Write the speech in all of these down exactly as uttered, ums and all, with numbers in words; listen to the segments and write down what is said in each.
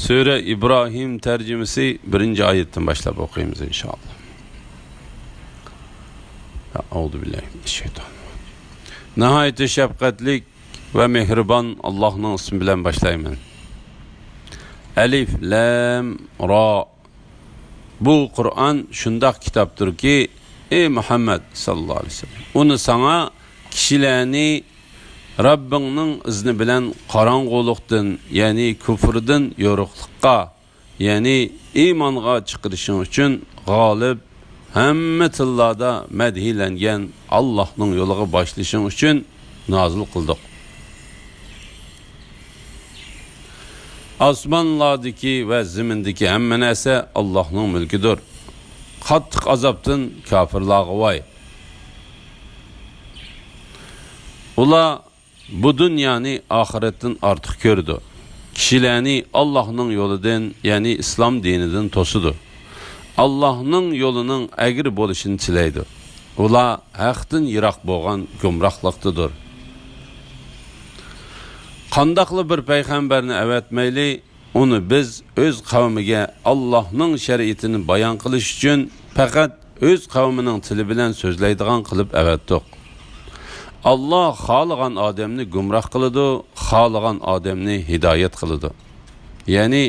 سۈرە ئىبراھىم تەرجىمىسى بىرىنچى ئايەتتىن باشلاپ ئوقۇيمىز، ئىنشائاللا. ئەئۇزۇ بىللاھى مىنەششەيتانىر راجىم. ناھايىتى شەپقەتلىك ۋە مېھرىبان ئاللاھنىڭ ئىسمى بىلەن باشلايمەن. ئەلىف لام را. بۇ قۇرئان شۇنداق كىتابتۇركى، ئەي مۇھەممەد ساللاللاھۇ ئەلەيھى ۋەسەللەم، ئۇنى ساڭا كىشىلەرنى رەببىڭنىڭ ئىزنى بىلەن قاراڭغۇلۇقتىن، يەنى كۇفردىن يورۇقلۇققا، يەنى ئىمانغا چىقىرىشىڭ ئۈچۈن، غالىب، ھەممە تىللاردا مەدھىيلەنگەن ئاللاھنىڭ يولىغا باشلىشىڭ ئۈچۈن نازىل قىلدۇق. ئاسمانلاردىكى ۋە زېمىندىكى ھەممە نەرسە ئاللاھنىڭ مۈلكىدۇر. قاتتىق ئازابتىن كاپىرلارغا ۋاي! ئۇلار بۇ دۇنيانى ئاخىرەتتىن ئارتۇق كۆرىدۇ. كىشىلەرنى ئاللاھنىڭ يولىدىن، يەنى ئىسلام دىنىدىن توسىدۇ. ئاللاھنىڭ يولىنىڭ ئەگرى بولۇشىنى تىلەيدۇ. ئۇلار ھەقتىن يىراق بولغان گۇمراھلىقتىدۇر. قانداقلا بىر پەيغەمبەرنى ئەۋەتمەيلى، ئۇنى بىز ئۆز قەۋمىگە ئاللاھنىڭ شەرىئىتىنى بايان قىلىش ئۈچۈن پەقەت ئۆز قەۋمىنىڭ تىلى بىلەن سۆزلەيدىغان قىلىپ ئەۋەتتۇق. ئاللاھ خالىغان ئادەمنى گۇمراھ قىلىدۇ، خالىغان ئادەمنى ھىدايەت قىلىدۇ. يەنى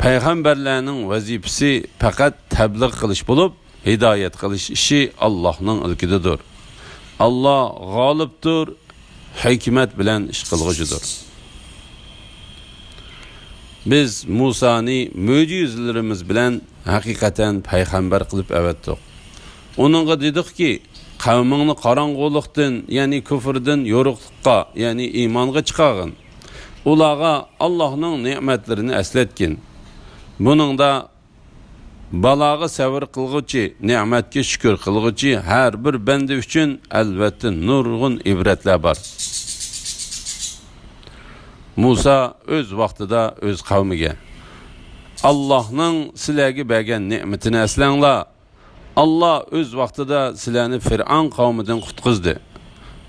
پەيغەمبەرلەرنىڭ ۋەزىپىسى پەقەت تەبلىغ قىلىش بولۇپ، ھىدايەت قىلىش ئىشى ئاللاھنىڭ ئىلكىدىدۇر. ئاللاھ غالىبتۇر، ھېكمەت بىلەن ئىش قىلغۇچىدۇر. بىز مۇسانى مۆجىزىلىرىمىز بىلەن ھەقىقەتەن پەيغەمبەر قىلىپ ئەۋەتتۇق. ئۇنىڭغا دېدۇقكى، قەۋمىڭنى قاراڭغۇلۇقتىن، يەنى كۇفردىن يورۇقلۇققا، يەنى ئىمانغا چىقارغىن. ئۇلارغا ئاللاھنىڭ نېمەتلىرىنى ئەسلەتكىن. بۇنىڭدا بالاغا سەۋر قىلغۇچى، نېمەتكە شۈكۈر قىلغۇچى ھەر بىر بەندە ئۈچۈن ئەلۋەتتە نۇرغۇن ئىبرەتلەر بار. مۇسا ئۆز ۋاقتىدا ئۆز قەۋمىگە، ئاللاھنىڭ سىلەرگە بەرگەن نېمىتىنى ئەسلەڭلار. ئاللاھ ئۆز ۋاقتىدا سىلەرنى فىرئەۋن قەۋمىدىن قۇتقۇزدى.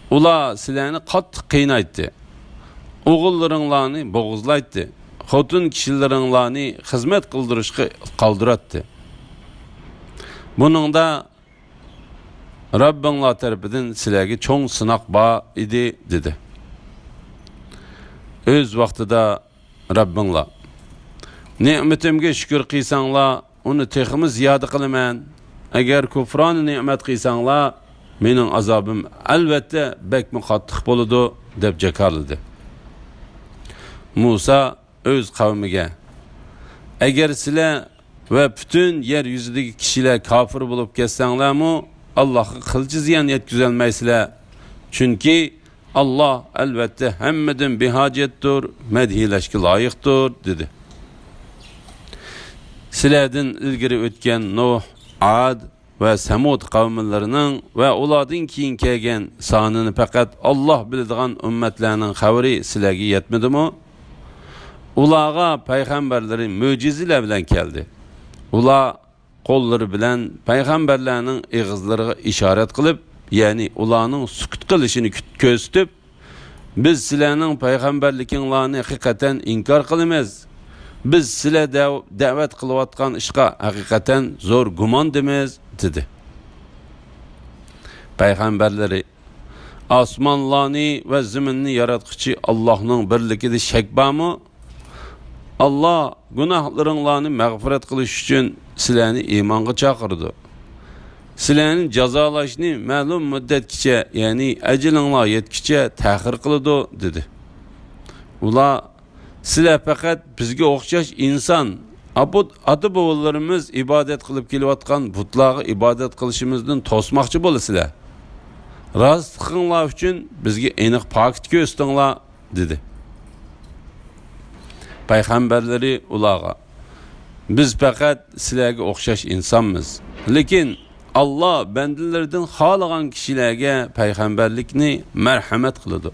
ئۇلار سىلەرنى قاتتىق قىينايتتى. ئوغۇللىرىڭلارنى بوغۇزلايتتى. خوتۇن كىشىلىرىڭلارنى خىزمەت قىلدۇرۇشقا قالدۇراتتى. بۇنىڭدا رەببىڭلار تەرىپىدىن سىلەرگە چوڭ سىناق بار ئىدى، دېدى. ئۆز ۋاقتىدا رەببىڭلار، نېمىتىمگە شۈكۈر قىلساڭلار، ئۇنى تېخىمۇ زىيادە قىلىمەن. ئەگەر كۇپرانە نېمەت قىلساڭلار، مېنىڭ ئازابىم ئەلۋەتتە بەكمۇ قاتتىق بولىدۇ، دەپ جاكارلىدى. مۇسا ئۆز قەۋمىگە، ئەگەر سىلەر ۋە پۈتۈن يەر يۈزىدىكى كىشىلەر كاپىر بولۇپ كەتسەڭلارمۇ، ئاللاھقا قىلچە زىيان يەتكۈزەلمەيسىلەر. چۈنكى ئاللاھ ئەلۋەتتە ھەممىدىن بىھاجەتتۇر، مەدھىيلەشكە لايىقتۇر، دېدى. سىلەردىن ئىلگىرى ئۆتكەن نۇھ، ئاد ۋە سەمۇد قەۋملىرىنىڭ ۋە ئۇلاردىن كېيىن كەلگەن سانىنى پەقەت ئاللاھ بىلىدىغان ئۈممەتلەرنىڭ خەۋىرى سىلەرگە يەتمىدىمۇ؟ ئۇلارغا پەيغەمبەرلىرى مۆجىزىلەر بىلەن كەلدى. ئۇلار قوللىرى بىلەن پەيغەمبەرلەرنىڭ ئېغىزلىرىغا ئىشارەت قىلىپ، يەنى ئۇلارنىڭ سۈكۈت قىلىشىنى كۆ-، كۆرسىتىپ، «بىز سىلەرنىڭ پەيغەمبەرلىكىڭلارنى ھەقىقەتەن ئىنكار قىلىمىز. بىز سىلەر دەۋ-، دەۋەت قىلىۋاتقان ئىشقا ھەقىقەتەن زور گۇماندىمىز» دېدى. پەيغەمبەرلىرى، ئاسمانلارنى ۋە زېمىننى ياراتقۇچى ئاللاھنىڭ بىرلىكىدە شەك بارمۇ؟ ئاللاھ گۇناھلىرىڭلارنى مەغپىرەت قىلىش ئۈچۈن سىلەرنى ئىمانغا چاقىرىدۇ. سىلەرنى جازالاشنى مەلۇم مۇددەتكىچە، يەنى ئەجىلىڭلار يەتكۈچە تەخىر قىلىدۇ، دېدى. ئۇلار، سىلەر پەقەت بىزگە ئوخشاش ئىنسان، ئابۇ-، ئاتا-بوۋىلىرىمىز ئىبادەت قىلىپ كېلىۋاتقان بۇتلارغا ئىبادەت قىلىشىمىزدىن توسماقچى بولىسىلەر. راستلىقىڭلار ئۈچۈن بىزگە ئېنىق پاكىت كۆرسىتىڭلار، دېدى. پەيغەمبەرلىرى ئۇلارغا، بىز پەقەت سىلەرگە ئوخشاش ئىنسانمىز. لېكىن ئاللاھ بەندىلىرىدىن خالىغان كىشىلەرگە پەيغەمبەرلىكنى مەرھەمەت قىلىدۇ.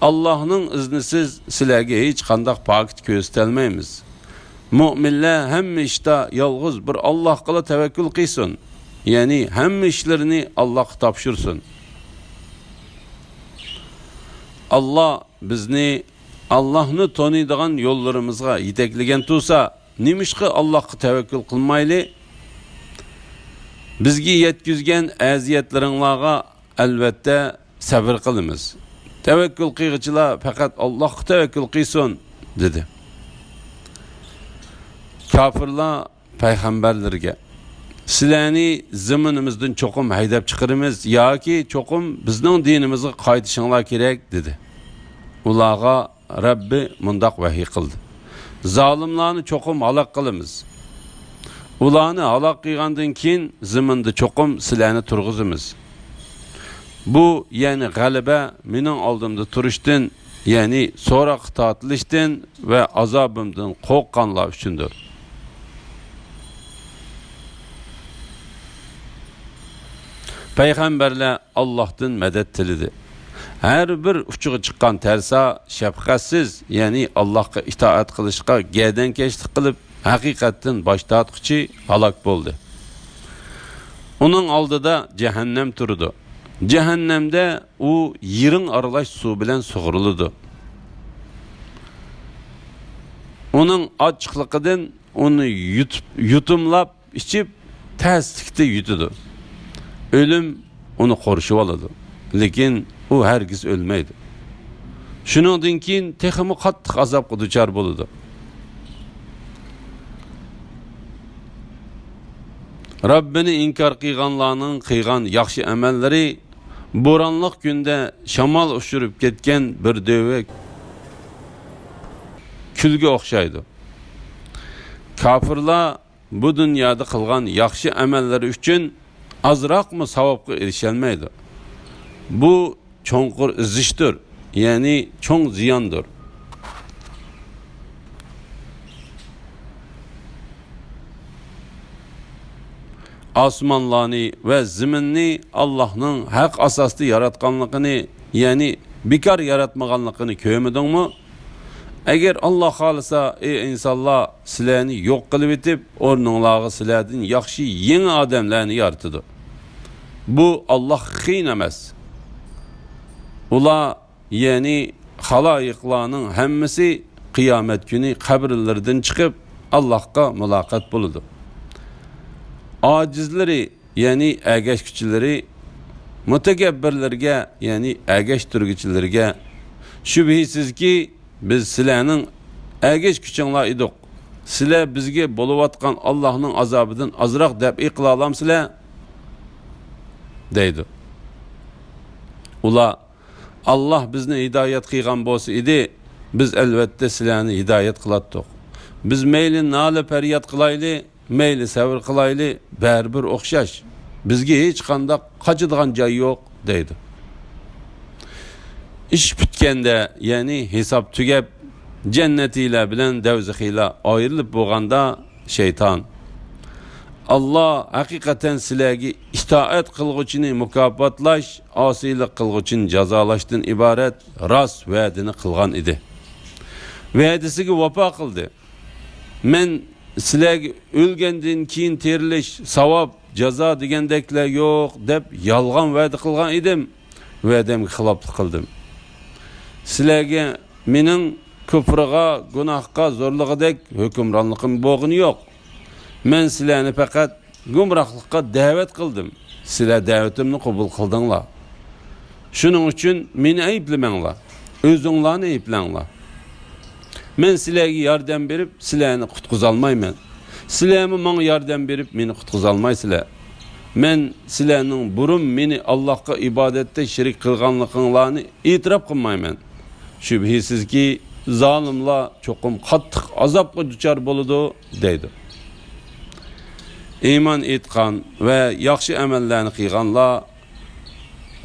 ئاللاھنىڭ ئىزنىسىز سىلەرگە ھېچقانداق پاكىت كۆرسىتەلمەيمىز. مۆمىنلەر ھەممە ئىشتا يالغۇز بىر ئاللاھقىلا تەۋەككۈل قىلسۇن، يەنى ھەممە ئىشلىرىنى ئاللاھقا تاپشۇرسۇن. ئاللاھ بىزنى ئاللاھنى تونۇيدىغان يوللىرىمىزغا يېتەكلىگەن تۇرسا، نېمىشقا ئاللاھقا تەۋەككۈل قىلمايلى؟ بىزگە يەتكۈزگەن ئەزىيەتلىرىڭلارغا ئەلۋەتتە سەۋر قىلىمىز. تەۋەككۈل قىلغۇچىلار پەقەت ئاللاھقا تەۋەككۈل قىلسۇن، دېدى. كاپىرلار پەيغەمبەرلىرىگە، سىلەرنى زېمىنىمىزدىن چوقۇم ھەيدەپ چىقىرىمىز ياكى چوقۇم بىزنىڭ دىنىمىزغا قايتىشىڭلار كېرەك، دېدى. ئۇلارغا رەببى مۇنداق ۋەھىي قىلدى: زالىملارنى چوقۇم ھالاك قىلىمىز. ئۇلارنى ھالاك قىلغاندىن كېيىن زېمىندا چوقۇم سىلەرنى تۇرغۇزىمىز. بۇ، يەنى غەلىبە مېنىڭ ئالدىمدا تۇرۇشتىن، يەنى سوراققا تارتىلىشتىن ۋە ئازابىمدىن قورققانلار ئۈچۈندۇر. پەيغەمبەرلەر ئاللاھتىن مەدەت تىلىدى. ھەر بىر ئۇچىغا چىققان تەرسا، شەپقەتسىز، يەنى ئاللاھقا ئىتائەت قىلىشقا گەدەنكەشلىك قىلىپ، ھەقىقەتتىن باش تارتقۇچى ھالاك بولدى. ئۇنىڭ ئالدىدا جەھەننەم تۇرىدۇ. جەھەننەمدە ئۇ يىرىڭ ئارىلاش سۇ بىلەن سۇغۇرۇلىدۇ. ئۇنىڭ ئاچچىقلىقىدىن ئۇنى يۇتۇپ، يۇتۇملاپ ئىچىپ، تەستىكتە يۇتىدۇ. ئۆلۈم ئۇنى قورشىۋالىدۇ. لېكىن ئۇ ھەرگىز ئۆلمەيدۇ. شۇنىڭدىن كېيىن تېخىمۇ قاتتىق ئازابقا دۇچار بولىدۇ. رەببىنى ئىنكار قىلغانلارنىڭ قىلغان ياخشى ئەمەللىرى بورانلىق كۈندە شامال ئۇچۇرۇپ كەتكەن بىر دۆۋە كۈلگە ئوخشايدۇ. كاپىرلار بۇ دۇنيادا قىلغان ياخشى ئەمەللىرى ئۈچۈن ئازراقمۇ ساۋابقا ئېرىشەلمەيدۇ. بۇ چوڭقۇر ئېزىشتۇر، يەنى چوڭ زىياندۇر. ئاسمانلارنى ۋە زېمىننى ئاللاھنىڭ ھەق ئاساستا ياراتقانلىقىنى، يەنى بىكار ياراتمىغانلىقىنى كۆرمىدىڭمۇ؟ ئەگەر ئاللاھ خالىسا، ئەي ئىنسانلار، سىلەرنى يوق قىلىۋېتىپ، ئورنۇڭلارغا سىلەردىن ياخشى يېڭى ئادەملەرنى يارىتىدۇ. بۇ ئاللاھقا قىيىن ئەمەس. ئۇلار، يەنى خالايىقلارنىڭ ھەممىسى قىيامەت كۈنى قەبرىلىرىدىن چىقىپ، ئاللاھقا مۇلاقات بولىدۇ. ئاجىزلىرى، يەنى ئەگەشكۈچىلىرى، مۇتەكەببىرلىرىگە، يەنى ئەگەشتۈرگۈچىلىرىگە، شۈبھىسىزكى، بىز سىلەرنىڭ ئەگەشكۈچىڭلار ئىدۇق. سىلەر بىزگە بولۇۋاتقان ئاللاھنىڭ ئازابىدىن ئازراق دەپئى قىلالامسىلەر؟ دەيدۇ. ئۇلار، ئاللاھ بىزنى ھىدايەت قىلغان بولسا ئىدى، بىز ئەلۋەتتە سىلەرنى ھىدايەت قىلاتتۇق. بىز مەيلى نالە-پەرياد قىلايلى، مەيلى سەۋر قىلايلى، بەرىبىر ئوخشاش. بىزگە ھېچقانداق قاچىدىغان جاي يوق، دەيدۇ. ئىش پۈتكەندە، يەنى ھېساب تۈگەپ، جەننەتىيلەر بىلەن دەۋزىخىيلار ئايرىلىپ بولغاندا، شەيتان، ئاللاھ ھەقىقەتەن سىلەرگە ئىتائەت قىلغۇچىنى مۇكاپاتلاش، ئاسىيلىق قىلغۇچىنى جازالاشتىن ئىبارەت راست ۋەدىنى قىلغان ئىدى. ۋەدىسىگە ۋاپا قىلدى. مەن سىلەرگە ئۆلگەندىن كېيىن تىرىلىش، ساۋاب، جازا دېگەندەكلەر يوق دەپ يالغان ۋەدە قىلغان ئىدىم. ۋەدەمگە خىلاپلىق قىلدىم. سىلەرگە مېنىڭ كۇپرىغا، گۇناھقا زورلىغۇدەك ھۆكۈمرانلىقىم بولغىنى يوق. مەن سىلەرنى پەقەت گۇمراھلىققا دەۋەت قىلدىم. سىلەر دەۋىتىمنى قوبۇل قىلدىڭلار. شۇنىڭ ئۈچۈن مېنى ئەيىبلىمەڭلار. ئۆزۈڭلارنى ئەيىبلەڭلار. مەن سىلەرگە ياردەم بېرىپ، سىلەرنى قۇتقۇزالمايمەن. سىلەرمۇ ماڭا ياردەم بېرىپ، مېنى قۇتقۇزالمايسىلەر. مەن سىلەرنىڭ بۇرۇن مېنى ئاللاھقا ئىبادەتتە شېرىك قىلغانلىقىڭلارنى ئېتىراپ قىلمايمەن. شۈبھىسىزكى، زالىملار چوقۇم قاتتىق ئازابقا دۇچار بولىدۇ، دەيدۇ. ئىمان ئېيتقان ۋە ياخشى ئەمەللەرنى قىلغانلار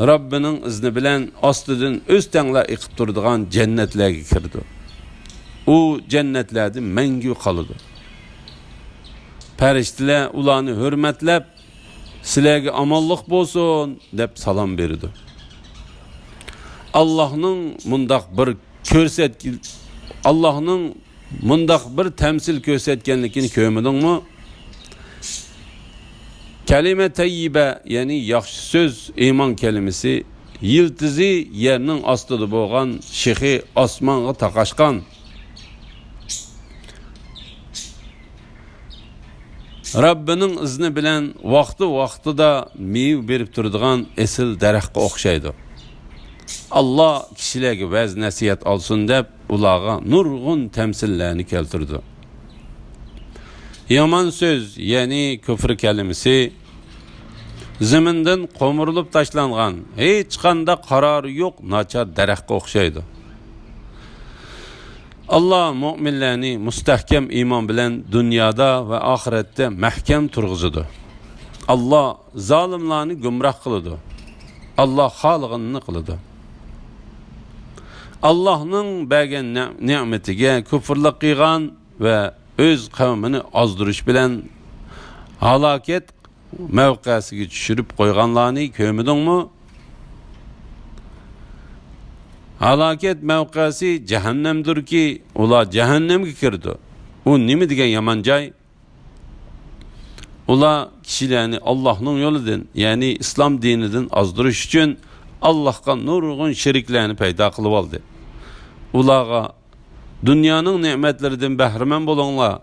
رەببىنىڭ ئىزنى بىلەن ئاستىدىن ئۆستەڭلەر ئېقىپ تۇرىدىغان جەننەتلەرگە كىرىدۇ. ئۇ جەننەتلەردە مەڭگۈ قالىدۇ. پەرىشتىلەر ئۇلارنى ھۆرمەتلەپ، سىلەرگە ئامانلىق بولسۇن، دەپ سالام بېرىدۇ. ئاللاھنىڭ مۇنداق بىر كۆرسەتكى-، ئاللاھنىڭ مۇنداق بىر تەمسىل كۆرسەتكەنلىكىنى كۆرمىدىڭمۇ؟ كەلىمە تەييىبە، يەنى ياخشى سۆز، ئىمان كەلىمىسى، يىلتىزى يەرنىڭ ئاستىدا بولغان، شېخى ئاسمانغا تاقاشقان، رەببىنىڭ ئىزنى بىلەن ۋاقتى-ۋاقتىدا مېۋە بېرىپ تۇرىدىغان ئېسىل دەرەخكە ئوخشايدۇ. ئاللا كىشىلەرگە ۋەز-نەسىھەت ئالسۇن دەپ، ئۇلارغا نۇرغۇن تەمسىللەرنى كەلتۈرىدۇ. يامان سۆز، يەنى كۇفر كەلىمىسى، زېمىندىن قومۇرۇلۇپ تاشلانغان، ھېچقانداق قارارى يوق ناچار دەرەخكە ئوخشايدۇ. ئاللا مۆمىنلەرنى مۇستەھكەم ئىمان بىلەن دۇنيادا ۋە ئاخىرەتتە مەھكەم تۇرغۇزىدۇ. ئاللا زالىملارنى گۇمراھ قىلىدۇ. ئاللا خالىغىنىنى قىلىدۇ. ئاللانىڭ بەرگەن نە-، نېمىتىگە كۇفرلۇق قىلغان ۋە ئۆز قەۋمىنى ئازدۇرۇش بىلەن ھالاكەت مەۋقەسىگە چۈشۈرۈپ قويغانلارنى كۆرمىدىڭمۇ؟ ھالاكەت مەۋقەسى جەھەننەمدۇركى، ئۇلار جەھەننەمگە كىرىدۇ. ئۇ نېمە دېگەن يامان جاي؟ ئۇلار كىشىلەرنى ئاللاھنىڭ يولىدىن، يەنى ئىسلام دىنىدىن ئازدۇرۇش ئۈچۈن ئاللاھقا نۇرغۇن شېرىكلەرنى پەيدا قىلىۋالدى. ئۇلارغا دۇنيانىڭ نېمەتلىرىدىن بەھرىمەن بولۇڭلار.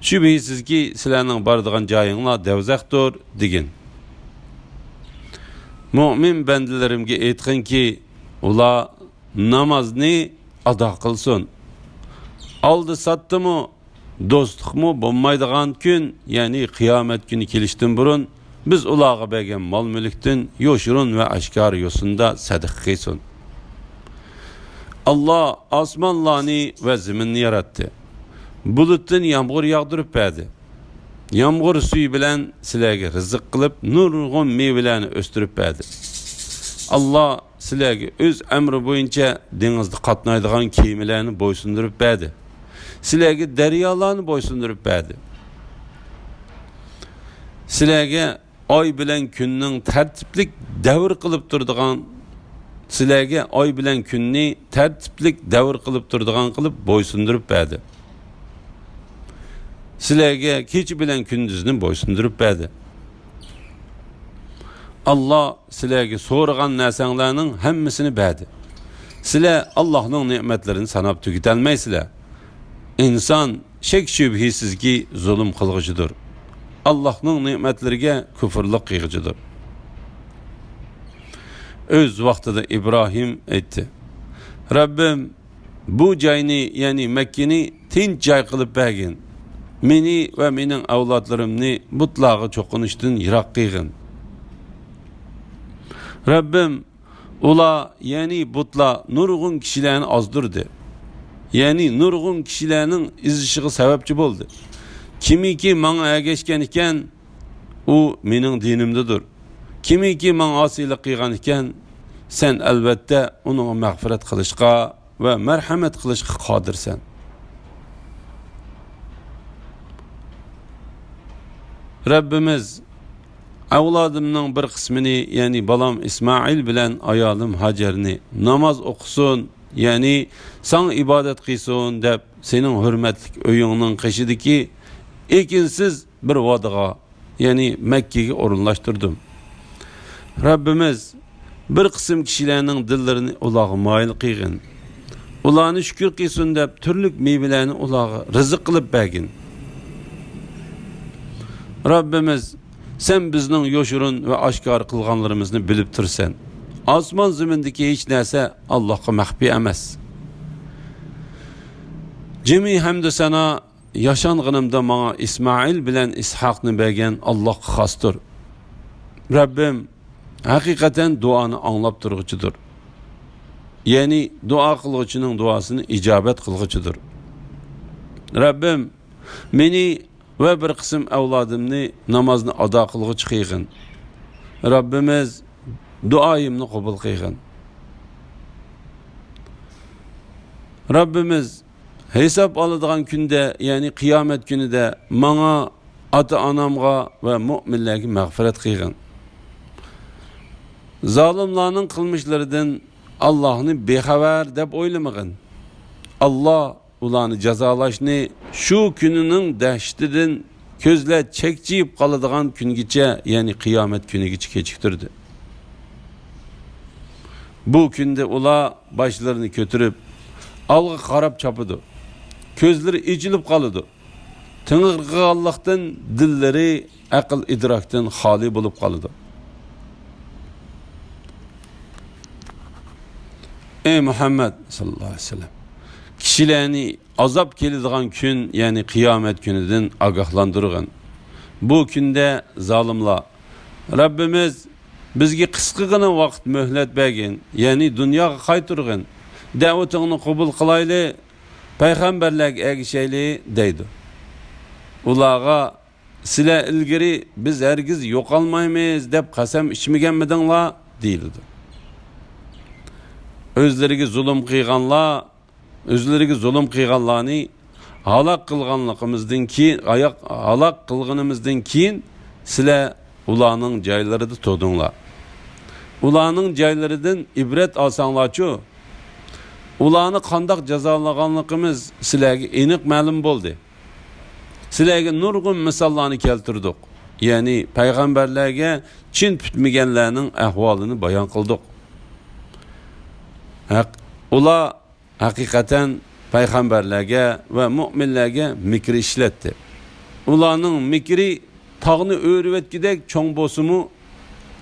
شۈبھىسىزكى، سىلەرنىڭ بارىدىغان جايىڭلار دەۋزەختۇر، دېگىن. مۆمىن بەندىلىرىمگە ئېيتقىنكى، ئۇلار نامازنى ئادا قىلسۇن. ئالدى ساتتىمۇ، دوستلۇقمۇ بولمايدىغان كۈن، يەنى قىيامەت كۈنى كېلىشتىن بۇرۇن، بىز ئۇلارغا بەرگەن مال-مۈلۈكتىن يوشۇرۇن ۋە ئاشكارا يوسۇندا سەدىقە قىلسۇن. ئاللا ئاسمانلارنى ۋە زېمىننى ياراتتى. بۇلۇتتىن يامغۇر ياغدۇرۇپ بەردى. يامغۇر سۈيى بىلەن سىلەرگە رىزىق قىلىپ، نۇرغۇن مېۋىلەرنى ئۆستۈرۈپ بەردى. ئاللا سىلەرگە ئۆز ئەمرى بويىچە دېڭىزدا قاتنايدىغان كېمىلەرنى بويسۇندۇرۇپ بەردى. سىلەرگە دەريالارنى بويسۇندۇرۇپ بەردى. سىلەرگە ئاي بىلەن كۈننىڭ تەرتىپلىك دەۋر قىلىپ تۇرىدىغان، سىلەرگە ئاي بىلەن كۈننى تەرتىپلىك دەۋر قىلىپ تۇرىدىغان قىلىپ بويسۇندۇرۇپ بەردى. سىلەرگە كېچە بىلەن كۈندۈزنى بويسۇندۇرۇپ بەردى. ئاللا سىلەرگە سورىغان نەرسەڭلارنىڭ ھەممىسىنى بەردى. سىلەر ئاللاھنىڭ نېمەتلىرىنى ساناپ تۈگىتەلمەيسىلەر. ئىنسان شەك-شۈبھىسىزكى زۇلۇم قىلغۇچىدۇر. ئاللاھنىڭ نېمەتلىرىگە كۇفرلۇق قىلغۇچىدۇر. ئۆز ۋاقتىدا ئىبراھىم ئېيتتى: رەببىم، بۇ جاينى، يەنى مەككىنى تىنچ جاي قىلىپ بەرگىن. مېنى ۋە مېنىڭ ئەۋلادلىرىمنى بۇتلارغا چوقۇنۇشتىن يىراق قىلغىن. رەببىم، ئۇلار، يەنى بۇتلار نۇرغۇن كىشىلەرنى ئازدۇردى. يەنى نۇرغۇن كىشىلەرنىڭ ئېزىشىغا سەۋەبچى بولدى. كىمكى ماڭا ئەگەشكەن ئىكەن، ئۇ مېنىڭ دىنىمدىدۇر. كىمكى ماڭا ئاسىيلىق قىلغان ئىكەن، سەن ئەلۋەتتە ئۇنىڭغا مەغپىرەت قىلىشقا ۋە مەرھەمەت قىلىشقا قادىرسەن. رەببىمىز، ئەۋلادىمنىڭ بىر قىسمىنى، يەنى بالام ئىسمائىل بىلەن ئايالىم ھاجەرنى ناماز ئوقۇسۇن، يەنى ساڭا ئىبادەت قىلسۇن دەپ، سېنىڭ ھۆرمەتلىك ئۆيۈڭنىڭ قېشىدىكى ئېكىنسىز بىر ۋادىغا، يەنى مەككىگە ئورۇنلاشتۇردۇم. رەببىمىز، بىر قىسىم كىشىلەرنىڭ دىللىرىنى ئۇلارغا مايىل قىلغىن. ئۇلارنى شۈكۈر قىلسۇن دەپ، تۈرلۈك مېۋىلەرنى ئۇلارغا رىزىق قىلىپ بەرگىن. رەببىمىز، سەن بىزنىڭ يوشۇرۇن ۋە ئاشكارا قىلغانلىرىمىزنى بىلىپ تۇرىسەن. ئاسمان زېمىندىكى ھېچ نەرسە ئاللاھقا مەخپىي ئەمەس. جىمى ھەمدۇ سانا ياشانغىنىمدا ماڭا ئىسمائىل بىلەن ئىسھاقنى بەرگەن ئاللاھقا خاستۇر. رەببىم ھەقىقەتەن دۇئانى ئاڭلاپ تۇرغۇچىدۇر. يەنى دۇئا قىلغۇچىنىڭ دۇئاسىنى ئىجابەت قىلغۇچىدۇر. رەببىم، مېنى ۋە بىر قىسىم ئەۋلادىمنى نامازنى ئادا قىلغۇچى قىلغىن. رەببىمىز، دۇئايىمنى قوبۇل قىلغىن. رەببىمىز، ھېساب ئالىدىغان كۈندە، يەنى قىيامەت كۈنىدە ماڭا، ئاتا-ئانامغا ۋە مۆمىنلەرگە مەغپىرەت قىلغىن. زالىملارنىڭ قىلمىشلىرىدىن ئاللاھنى بىخەۋەر دەپ ئويلىمىغىن. ئاللاھ ئۇلارنى جازالاشنى شۇ كۈنىنىڭ دەھشىتىدىن كۆزلەر چەكچىيىپ قالىدىغان كۈنگىچە، يەنى قىيامەت كۈنىگىچە كېچىكتۈردى. بۇ كۈندە ئۇلار باشلىرىنى كۆتۈرۈپ، ئالغا قاراپ چاپىدۇ. كۆزلىرى ئېچىلىپ قالىدۇ. تېڭىرقىغانلىقتىن دىللىرى، ئەقىل-ئىدراكتىن خالىي بولۇپ قالىدۇ. ئەي مۇھەممەد ساللاللاھۇ ئەلەيھى ۋەسەللەم، كىشىلەرنى ئازاب كېلىدىغان كۈن، يەنى قىيامەت كۈنىدىن ئاگاھلاندۇرغىن. بۇ كۈندە زالىملار، رەببىمىز، بىزگە قىسقىغىنا ۋاقىت مۆھلەت بەرگىن، يەنى دۇنياغا قايتۇرغىن، دەۋىتىڭنى قوبۇل قىلايلى، پەيغەمبەرلەرگە ئەگىشەيلى، دەيدۇ. ئۇلارغا، سىلەر ئىلگىرى بىز ھەرگىز يوقالمايمىز دەپ قەسەم ئىچمىگەنمىدىڭلار؟ دېيىلىدۇ. ئۆزلىرىگە زۇلۇم قىلغانلار، ئۆزلىرىگە زۇلۇم قىلغانلارنى ھالاك قىلغانلىقىمىزدىن كېيىن، ئاياق، ھالاك قىلغىنىمىزدىن كېيىن سىلەر ئۇلارنىڭ جايلىرىدا تۇردۇڭلار. ئۇلارنىڭ جايلىرىدىن ئىبرەت ئالساڭلارچۇ؟ ئۇلارنى قانداق جازالىغانلىقىمىز سىلەرگە ئېنىق مەلۇم بولدى. سىلەرگە نۇرغۇن مىساللارنى كەلتۈردۇق. يەنى پەيغەمبەرلەرگە چىن پۈتمىگەنلەرنىڭ ئەھۋالىنى بايان قىلدۇق. ھەق، ئۇلار ھەقىقەتەن پەيغەمبەرلەرگە ۋە مۆمىنلەرگە مىكىر ئىشلەتتى. ئۇلارنىڭ مىكرى تاغنى ئۆرۈۋەتكۈدەك چوڭ بولسىمۇ،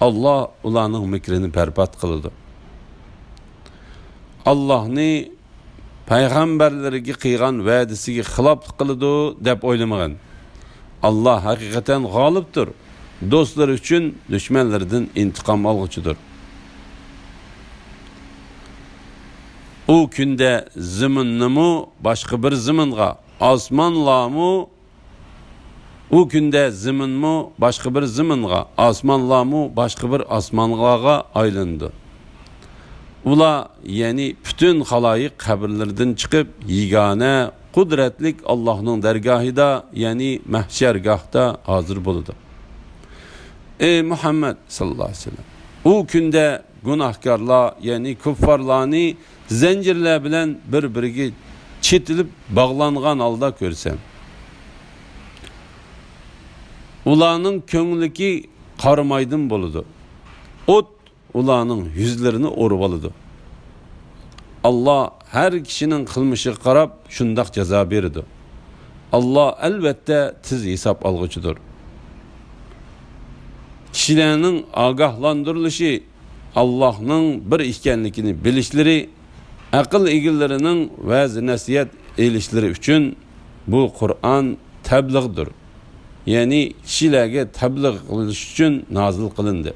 ئاللا ئۇلارنىڭ مىكرىنى بەربات قىلىدۇ. ئاللانى پەيغەمبەرلىرىگە قىلغان ۋەدىسىگە خىلاپلىق قىلىدۇ دەپ ئويلىمىغىن. ئاللا ھەقىقەتەن غالىبتۇر. دوستلىرى ئۈچۈن دۈشمەنلىرىدىن ئىنتىقام ئالغۇچىدۇر. ئۇ كۈندە زېمىننىمۇ باشقا بىر زېمىنغا، ئاسمانلارمۇ، ئۇ كۈندە زېمىنمۇ باشقا بىر زېمىنغا، ئاسمانلارمۇ باشقا بىر ئاسمانلارغا ئايلىنىدۇ. ئۇلار، يەنى پۈتۈن خالايىق قەبرىلىرىدىن چىقىپ، يېگانە، قۇدرەتلىك ئاللاھنىڭ دەرگاھىدا، يەنى مەھشەرگاھتا ھازىر بولىدۇ. ئەي مۇھەممەد ساللاللاھۇ ئەلەيھى ۋەسەللەم، ئۇ كۈندە گۇناھكارلار، يەنى كۇففارلارنى زەنجىرلەر بىلەن بىر-بىرىگە چېتىلىپ باغلانغان ھالدا كۆرسەم، ئۇلارنىڭ كۆڭلىكى قارامايدىن بولىدۇ. ئوت ئۇلارنىڭ يۈزلىرىنى ئورىۋالىدۇ. ئاللا ھەر كىشىنىڭ قىلمىشىغا قاراپ شۇنداق جازا بېرىدۇ. ئاللا ئەلۋەتتە تېز ھېساب ئالغۇچىدۇر. كىشىلەرنىڭ ئاگاھلاندۇرۇلۇشى، ئاللانىڭ بىر ئىكەنلىكىنى بىلىشلىرى، ئەقىل ئىگىلىرىنىڭ ۋەز-نەسىھەت ئېلىشلىرى ئۈچۈن بۇ قۇرئان تەبلىغدۇر. يەنى كىشىلەرگە تەبلىغ قىلىش ئۈچۈن نازىل قىلىندى.